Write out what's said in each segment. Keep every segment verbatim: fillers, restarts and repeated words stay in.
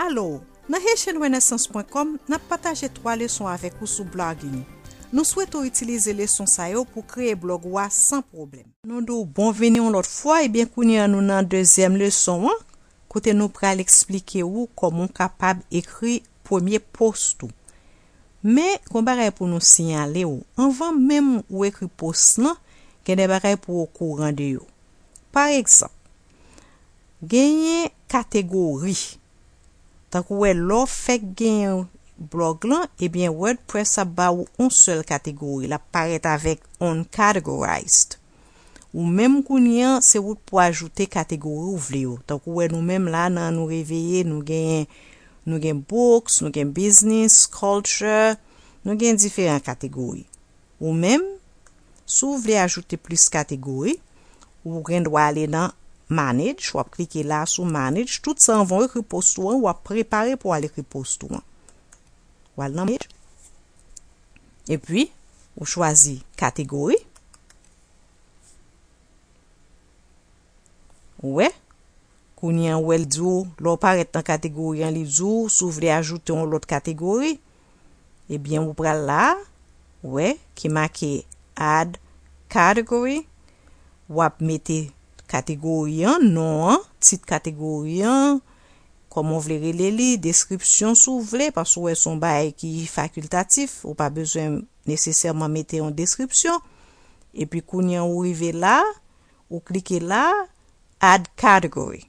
Alo, nan Haitian Renaissance point com, n ap pataje twa leson avèk ou sou blogging. Nou swete w itilize leson sa yo pou kreye blòg ou a san pwoblèm. Nou di w bonvini yon lòt fwa, ebyen kounye a nou nan dezyèm leson an, kote nou pral eksplike ou kòman w kapab ekri premye post ou. Men, gon bagay pou nou siyale w. Anvan menm ou ekri post lan, gen de bagay pou w okouran de yo. Pa egzanp, genyen kategori. Tankou wè, lè w fèk genyen blòg lan, ebyen WordPress ap ba ou yon sèl kategori. L ap parèt avèk uncategorized. Ou menm kounye an, se ou k pou ajoute kategori ou vle yo. Tankou wè, nou menm la, nan nou reveye, nou gen, nou gen books, nou gen business, culture, nou gen diferan kategori. Ou menm, si w vle ajoute plis kategori, ou gen dwa ale nan manage, w ap klike la sou manage, tout sa anvan w ekri post ou an, w ap prepare pou w al ekri post ou an. W al nan manage, epi ou chwazi kategori. Ou wè? Kounye an, ou wè l di w, lè w parèt nan kategori an, li di w, si w vle ajoute yon lòt kategori, ebyen, ou pral la, ou wè, ki make add category, w ap mete kategori an, non an, tit kategori an, kòman w vle rele li, deskripsyon si w vle, paske w wè se yon bagay ki fakiltatif, ou pa bezwen nesesèman mete yon deskripsyon. Epi kounye an ou rive la, ou klike la, add category.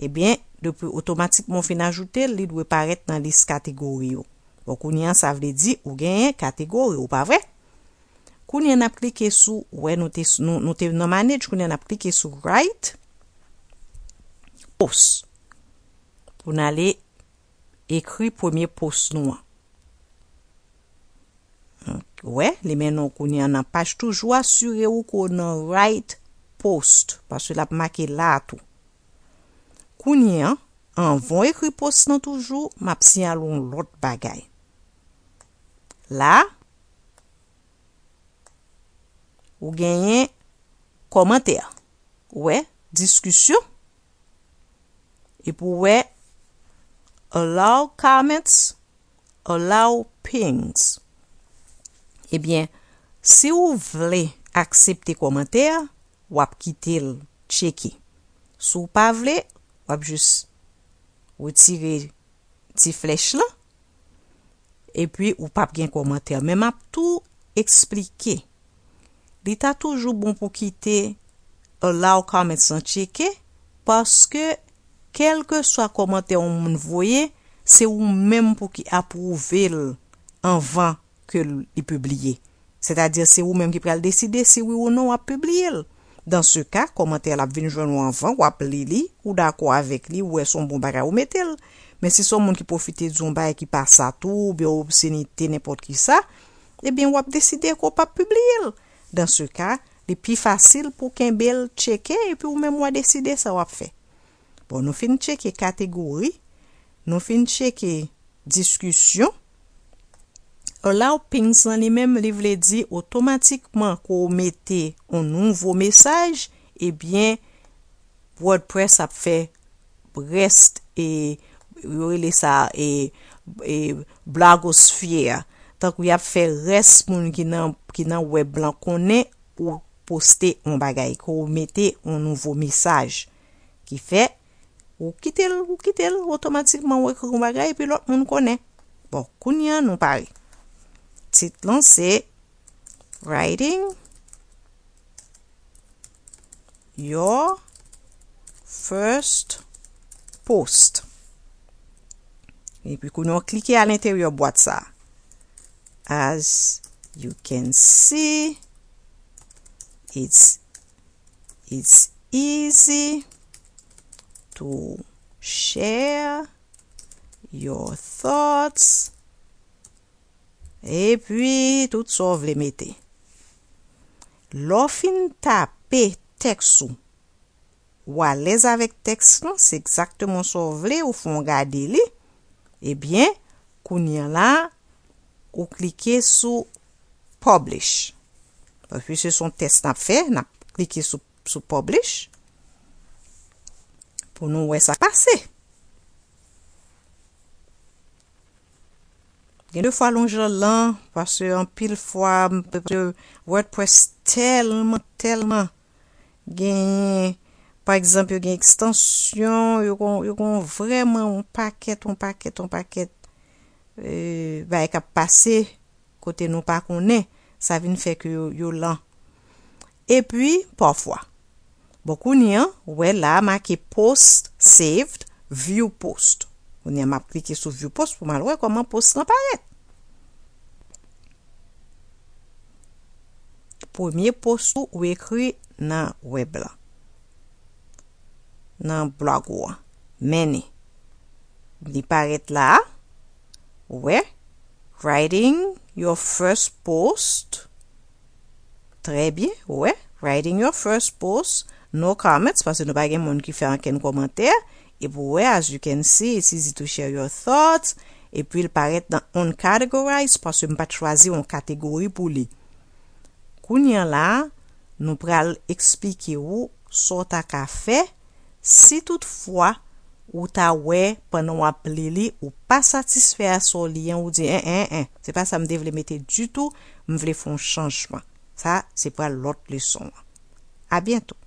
Ebyen, depi otomatikman w fin ajoute l, li dwe parèt nan lis kategori yo. Bon, kounye an, sa vle di ou genyen kategori, ou pa vre? Kounye an, n ap klike sou, wè, nou te, nou, nou te nan manage, kounye an, n ap klike sou write post. Pou n ale ekri premye post nou an. Wè, li mennen w kounye an nan paj. Toujou asire w ke w nan write post, paske l ap make la tou. Kounye an, anvan w ekri post lan toujou, m ap siyale w yon lòt bagay. La, ou genyen kòmantè. Ou wè, diskisyon. Epi w wè, allow comments, allow pings. Ebyen, si w vle aksepte kòmantè a, w ap kite l tcheke. Si w pa vle, w ap jis retire ti flèch lan, epi ou p ap gen kòmantè. Men m ap tou eksplike. Li ta toujou bon pou kite allow comments lan tcheke, paske kèlkeswa kòmantè yon moun voye, se ou menm pou ki apwouve l anvan ke l, li pibliye. Sètadi, se ou menm ki pral deside si wi ou non w ap pibliye l. Dan se ka, kòmantè l ap vin jwenn ou anvan, w ap li li, ou dakò avèk li, ou wè se yon bon bagay, ou mete l. Men si se yon moun ki pwofite di yon bagay ki pa sa tou, oubyen obsenite, nenpòt ki sa, ebyen, w ap deside ke w p ap pibliye l. Dan se ka, li pi fasil pou kenbe l, tcheke, epi ou menm w a deside sa w ap fè. Bon, nou fin tcheke kategori, nou fin tcheke diskisyon. Allow pings lan li menm, li vle di otomatikman ke w mete yon nouvo mesaj, ebyen, WordPress ap fè rès, e, yo rele sa, e, e, blogosphere. Tankou y ap fè rès moun ki nan, ki nan wèb lan konnen ou poste yon bagay, ke w mete yon nouvo mesaj. Ki fè, ou kite l, ou kite l, otomatikman ou ekri yon bagay, epi lòt moun konnen. Bon, kounye a nou pare. Tit lan se Writing Your First Post. Epi kounye a w klike alenteryè bwat sa. As you can see, it's, it's easy to share your thoughts. Epi, tout sa w vle mete. Lè w fin tape tèks ou, ou alèz avèk tèks lan, se egzakteman sa w vle, ou fè w gade li, ebyen, kounye a la, ou klike sou publish. Paske se yon tès n ap fè, n ap klike sou, sou publish pou nou wè sa k pase. Gen de fwa lonjan lan, paske anpil fwa, m, paske WordPress tèlman, tèlman genyen, pa egzanp, yo gen ekstansyon, yo gon, yo gon vrèman yon pakèt, yon pakèt, yon pakèt, e, bagay k ap pase kote nou pa konnen, sa vin fè ke yo, yo lan. Epi, pafwa. Bon, kounye an, ou wè la make post saved, view post. Kounye an, m ap klike sou view post pou m al wè kòman post lan parèt. Premye post ou, ou ekri nan wèb la. Nan blog ou an. Men li. Li parèt la. Ou wè. Writing your first post. Trè byen, ou wè. Writing your first post. No comments, paske nou pa gen moun ki fè ankenn kòmantè. Epi ou wè, as you can see, it's easy to share your thoughts. Epi l parèt nan uncategorize, paske m pa t chwazi yon kategori pou li. Kounye an la, nou pral eksplike ou sa w ta ka fè si toutfwa ou ta wè pandan w ap li li, ou pa satisfè a sa w li an, ou di, en, en, en, se pa sa m te vle mete ditou, m vle fè yon chanjman. Sa, se pral lòt leson an. A byento.